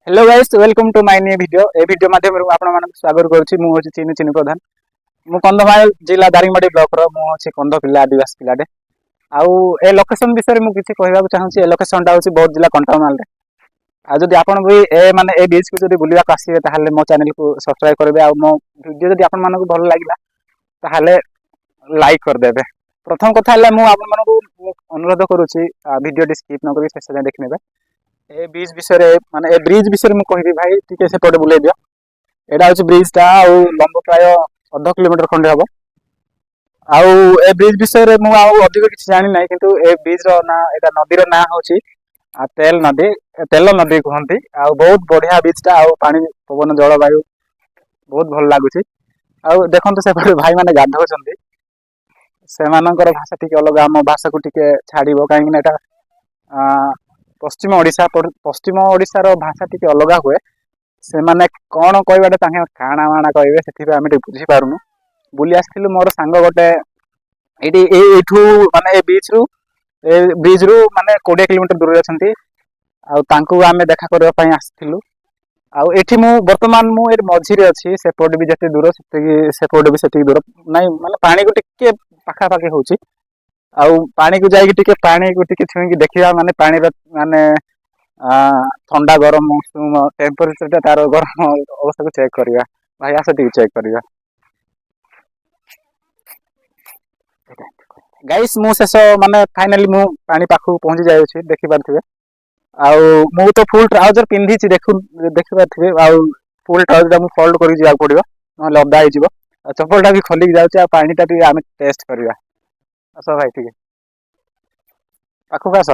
Hello guys, welcome to my new video. A video ମାଧ୍ୟମରେ ମୁଁ ଆପଣମାନଙ୍କୁ ସ୍ୱାଗତ କରୁଛି। ମୁଁ ହେଉଛି ଚିନୁ, ଚିନୁ ପ୍ରଧାନ। ମୁଁ କନ୍ଧମାଳ ଜିଲ୍ଲା ଦାରିଙ୍ଗବାଡ଼ି ବ୍ଲକର। ମୁଁ ଅଛି କନ୍ଧ ପିଲା, ଆଦିବାସୀ ପିଲାଟେ। ଆଉ ଏ ଲୋକେସନ ବିଷୟରେ ମୁଁ କିଛି କହିବାକୁ ଚାହୁଁଛି। ଏ ଲୋକେସନଟା ହେଉଛି ବୌଦ୍ଧ ଜିଲ୍ଲା କଣ୍ଟାମାଳରେ। ଆଉ ଯଦି ଆପଣ ବି ଏ ମାନେ ଏ ବିଚ୍କୁ ଯଦି ବୁଲିବାକୁ ଆସିବେ, ତାହେଲେ ମୋ ଚ୍ୟାନେଲକୁ ସବସ୍କ୍ରାଇବ କରିବେ। ଆଉ ମୋ ଭିଡ଼ିଓ ଯଦି ଆପଣମାନଙ୍କୁ ଭଲ ଲାଗିଲା, ତାହେଲେ ଲାଇକ୍ କରିଦେବେ। ପ୍ରଥମ କଥା ହେଲା, ମୁଁ ଆପଣମାନଙ୍କୁ ମୁଁ ଅନୁରୋଧ କରୁଛି, ଭିଡ଼ିଓଟି ସ୍କିପ୍ ନ କରି ଶେଷ ଯାଏଁ ଦେଖିନେବେ। ଏ ବ୍ରିଜ ବିଷୟରେ, ମାନେ ଏ ବ୍ରିଜ ବିଷୟରେ ମୁଁ କହିବି। ଭାଇ, ଟିକେ ସେପଟେ ବୁଲେଇ ଦିଅ। ଏଇଟା ହଉଛି ବ୍ରିଜଟା ଆଉ ଲମ୍ବ ପ୍ରାୟ ଅଧ କିଲୋମିଟର ଖଣ୍ଡେ ହବ। ଆଉ ଏ ବ୍ରିଜ ବିଷୟରେ ମୁଁ ଆଉ ଅଧିକ କିଛି ଜାଣିନାହିଁ, କିନ୍ତୁ ଏ ବ୍ରିଜର ନାଁ, ଏଇଟା ନଦୀର ନାଁ ହଉଛି ତେଲ ନଦୀ, ତେଲ ନଦୀ କୁହନ୍ତି। ଆଉ ବହୁତ ବଢିଆ ବ୍ରିଜଟା। ଆଉ ପାଣି ପବନ, ଜଳବାୟୁ ବହୁତ ଭଲ ଲାଗୁଛି। ଆଉ ଦେଖନ୍ତୁ, ସେପଟେ ଭାଇମାନେ ଗାଧଉଛନ୍ତି। ସେମାନଙ୍କର ଭାଷା ଟିକେ ଅଲଗା, ଆମ ଭାଷାକୁ ଟିକେ ଛାଡ଼ିବ, କାହିଁକି ନା ଏଇଟା ପଶ୍ଚିମ ଓଡ଼ିଶା। ପଶ୍ଚିମ ଓଡ଼ିଶାର ଭାଷା ଟିକେ ଅଲଗା ହୁଏ। ସେମାନେ କ'ଣ କହିବାଟା ତାଙ୍କେ କାଣା ମାଣା କହିବେ, ସେଥିପାଇଁ ଆମେ ଟିକେ ବୁଝିପାରୁନୁ। ବୁଲି ଆସିଥିଲୁ। ମୋର ସାଙ୍ଗ ଗୋଟେ ଏଇଠି ଏଇଠୁ, ମାନେ ଏ ବିଚ୍ ରୁ, ଏ ବ୍ରିଜ ରୁ ମାନେ 20 କିଲୋମିଟର ଦୂରରେ ଅଛନ୍ତି। ଆଉ ତାଙ୍କୁ ଆମେ ଦେଖା କରିବା ପାଇଁ ଆସିଥିଲୁ। ଆଉ ଏଠି ମୁଁ ବର୍ତ୍ତମାନ ମୁଁ ଏଠି ମଝିରେ ଅଛି। ସେପଟେ ବି ଯେତେ ଦୂର ସେତିକି, ସେପଟେ ବି ସେତିକି ଦୂର ନାଇଁ, ମାନେ ପାଣିକୁ ଟିକେ ପାଖାପାଖି ହଉଛି। ଆଉ ପାଣିକୁ ଯାଇକି ଟିକେ ପାଣିକୁ ଟିକେ ଛୁଇଁକି ଦେଖିବା, ମାନେ ପାଣିର ମାନେ ଥଣ୍ଡା, ଗରମ, ଉଷୁମ ଟେମ୍ପରେଚରଟା, ତାର ଗରମ ଅବସ୍ଥାକୁ ଚେକ୍ କରିବା। ଭାଇ, ଆସ ଟିକେ ଚେକ୍ କରିବା। ଗାଇସ୍, ମୁଁ ଶେଷ ମାନେ ଫାଇନାଲି ମୁଁ ପାଣି ପାଖକୁ ପହଞ୍ଚି ଯାଉଛି, ଦେଖିପାରୁଥିବେ। ଆଉ ମୁଁ ତ ଫୁଲ୍ ଟ୍ରାଉଜର ପିନ୍ଧିଛି, ଦେଖିପାରୁଥିବେ। ଆଉ ଫୁଲ୍ ଟ୍ରାଉଜରଟା ମୁଁ ଫୋଲ୍ଡ କରିକି ଯିବାକୁ ପଡ଼ିବ, ନହେଲେ ଓଦା ହେଇଯିବ। ଆଉ ଚପଲଟା ବି ଖୋଲିକି ଯାଉଛି। ଆଉ ପାଣିଟା ଟିକେ ଆମେ ଟେଷ୍ଟ କରିବା। ଆସ ଭାଇ, ଟିକେ ପାଖକୁ ଆସ।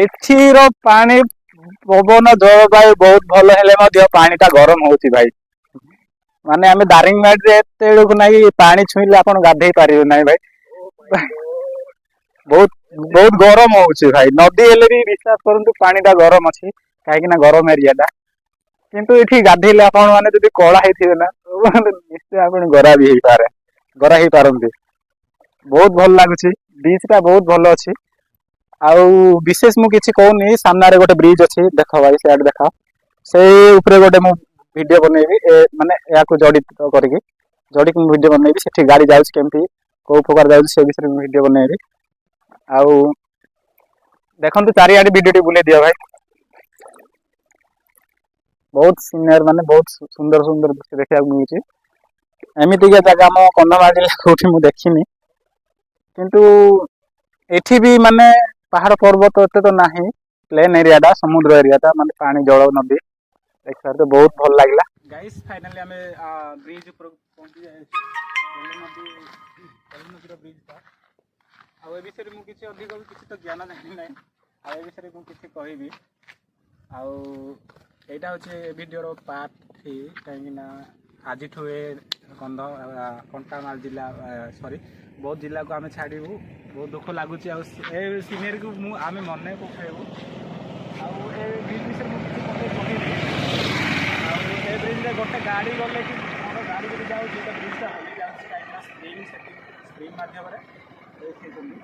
ଏଠିର ପାଣି, ପବନ, ଜଳବାୟୁ ବହୁତ ଭଲ ହେଲେ ମଧ୍ୟ ପାଣିଟା ଗରମ ହଉଛି ଭାଇ। ମାନେ ଆମେ ଦାରିଙ୍ଗବାଡ଼ିରେ ଏତେବେଳକୁ ନାଇଁ, ପାଣି ଛୁଇଁଲେ ଆପଣ ଗାଧେଇ ପାରିବେ ନାହିଁ ଭାଇ। ବହୁତ ବହୁତ ଗରମ ହଉଛି ଭାଇ। ନଦୀ ହେଲେ ବି ବିଶ୍ୱାସ କରନ୍ତୁ, ପାଣିଟା ଗରମ ଅଛି, କାହିଁକି ନା ଗରମ ଏରିଆଟା। କିନ୍ତୁ ଏଠି ଗାଧେଇଲେ ଆପଣ ମାନେ ଯଦି କଳା ହେଇଥିବେ ନା, ନିଶ୍ଚୟ ଆପଣ ଗୋରା ବି ହେଇପାରେ, ଗୋରା ହେଇପାରନ୍ତି। ବହୁତ ଭଲ ଲାଗୁଛି। ବିଚ୍ ଟା ବହୁତ ଭଲ ଅଛି। ଆଉ ବିଶେଷ ମୁଁ କିଛି କହୁନି। ସାମ୍ନାରେ ଗୋଟେ ବ୍ରିଜ ଅଛି, ଦେଖ ଭାଇ, ସିଆଡେ ଦେଖ। ସେଇ ଉପରେ ଗୋଟେ ମୁଁ ଭିଡିଓ ବନେଇବି, ମାନେ ଏହାକୁ ଜଡ଼ିତ କରିକି, ଜଡ଼ିକି ମୁଁ ଭିଡିଓ ବନେଇବି। ସେଠି ଗାଡି ଯାଉଛି କେମିତି, କୋଉ ପ୍ରକାର ଯାଉଛି, ସେ ବିଷୟରେ ମୁଁ ଭିଡିଓ ବନେଇବି। ଆଉ ଦେଖନ୍ତୁ, ଚାରିଆଡେ ଭିଡିଓ ବୁଲେଇ ଦିଅ ଭାଇ। ବହୁତ ସିନେରୀ, ମାନେ ବହୁତ ସୁନ୍ଦର ସୁନ୍ଦର ଦୃଶ୍ୟ ଦେଖିବାକୁ ମିଳୁଛି। ଏମିତିକା ଜାଗା ଆମ କନ୍ଧମାଳ ଜିଲ୍ଲା କୋଉଠି ମୁଁ ଦେଖିନି। କିନ୍ତୁ ଏଠି ବି ମାନେ ପାହାଡ ପର୍ବତ ଏତେ ତ ନାହିଁ, ପ୍ଲେନ୍ ଏରିଆଟା, ସମୁଦ୍ର ଏରିଆଟା, ମାନେ ପାଣି, ଜଳ, ନଦୀ ଦେଖିବାରେ ତ ବହୁତ ଭଲ ଲାଗିଲା। ଗାଇସ୍, ଫାଇନାଲି ଆମେ ବ୍ରିଜ ଉପରକୁ ପହଞ୍ଚି ଯାଇଛୁ, ତେଲ ନଦୀ, ତେଲ ନଦୀର ବ୍ରିଜଟା। ଆଉ ଏ ବିଷୟରେ ମୁଁ କିଛି ଅଧିକ ବି କିଛି ତ ଜ୍ଞାନ ଜାଣି ନାହିଁ। ଆଉ ଏ ବିଷୟରେ ମୁଁ କିଛି କହିବି? ଆଉ ଏଇଟା ହେଉଛି ଏ ଭିଡ଼ିଓର ପାର୍ଟ 3, କାହିଁକି ନା ଆଜିଠୁ ଏ କଣ୍ଟାମାଳ ଜିଲ୍ଲା, ସରି, ବୌଦ୍ଧ ଜିଲ୍ଲାକୁ ଆମେ ଛାଡ଼ିବୁ। ବହୁତ ଦୁଃଖ ଲାଗୁଛି। ଆଉ ଏ ସିନେରୀକୁ ମୁଁ ଆମେ ମନେ ପକାଇବୁ। ଆଉ ଏ ବ୍ରିଜ୍ ବିଷୟରେ ମୁଁ କିଛି ପଦେ କହିବି। ଆଉ ଏ ବ୍ରିଜ୍ରେ ଗୋଟେ ଗାଡ଼ି ଗଲେ କି ବଡ଼ ଗାଡ଼ି ଯଦି ଯାଉଛି, ତ ବ୍ରିଜ୍ଟା ହଲି ଯାଉଛି, କାହିଁକିନା ସ୍ପ୍ରିଙ୍ଗ ସେଟିଂ, ସ୍ପ୍ରିଙ୍ଗ ମାଧ୍ୟମରେ ଦେଖେଇଛନ୍ତି।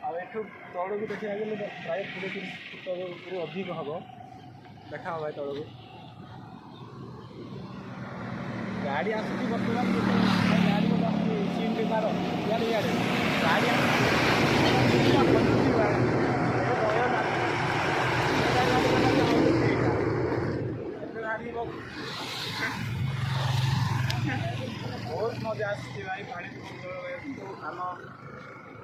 ଆଉ ଏଠୁ ତଳକୁ ଦେଖିବାକୁ ଗଲେ ପ୍ରାୟ 20-30 ଫୁଟରୁ ଅଧିକ ହେବ। ଦେଖା ଭାଇ, ତଳକୁ ଗାଡ଼ି ଆସୁଛି ବର୍ତ୍ତମାନ। ଗୋଟେ ଗାଡ଼ି ଗୋଟେ ଆସୁଛି, ସିନ୍ରେ ତାର ଇଆଡ଼େ ଇଆଡ଼େ ଗାଡ଼ି ଆସୁଛି, ହଲୁଛି ଭାଇ। ଭୟ ଲାଗୁଛି। ଗାଡ଼ି ହଲୁଛି ଏଇଟା। ଏବେ ବାହାରିବ। ବହୁତ ମଜା ଆସୁଛି ଭାଇ ପାଣି ଜଳବାୟୁ। କିନ୍ତୁ ଆମ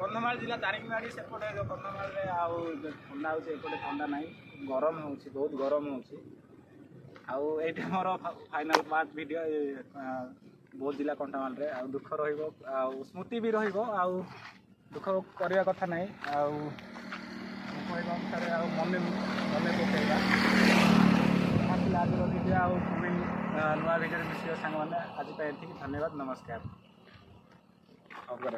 କନ୍ଧମାଳ ଜିଲ୍ଲା ଦାରିଙ୍ଗବାଡ଼ି ସେପଟେ ଯୋଉ କନ୍ଧମାଳରେ ଆଉ ଯୋଉ ଥଣ୍ଡା ହେଉଛି, ଏପଟେ ଥଣ୍ଡା ନାହିଁ, ଗରମ ହେଉଛି, ବହୁତ ଗରମ ହେଉଛି। ଆଉ ଏଇଟା ମୋର ଫାଇନାଲ ପାର୍ଟ ଭିଡ଼ିଓ ବୌଦ୍ଧ ଜିଲ୍ଲା କଣ୍ଟାମାଳରେ। ଆଉ ଦୁଃଖ ରହିବ, ଆଉ ସ୍ମୃତି ବି ରହିବ। ଆଉ ଦୁଃଖ କରିବା କଥା ନାହିଁ। ଆଉ ମୁଁ କହିବା ଅନୁସାରେ ଆଉ ମନେ ମନେ ପକାଇବା। ଏହା ଥିଲା ଆଜିର ଭିଡ଼ିଓ। ଆଉ ପୁଣି ନୂଆ ଭିଡ଼ିଓରେ ମିଶିବା ସାଙ୍ଗମାନେ। ଆଜି ପାଇଁ ଏତିକି। ଧନ୍ୟବାଦ, ନମସ୍କାର। ଅଫ୍ କର।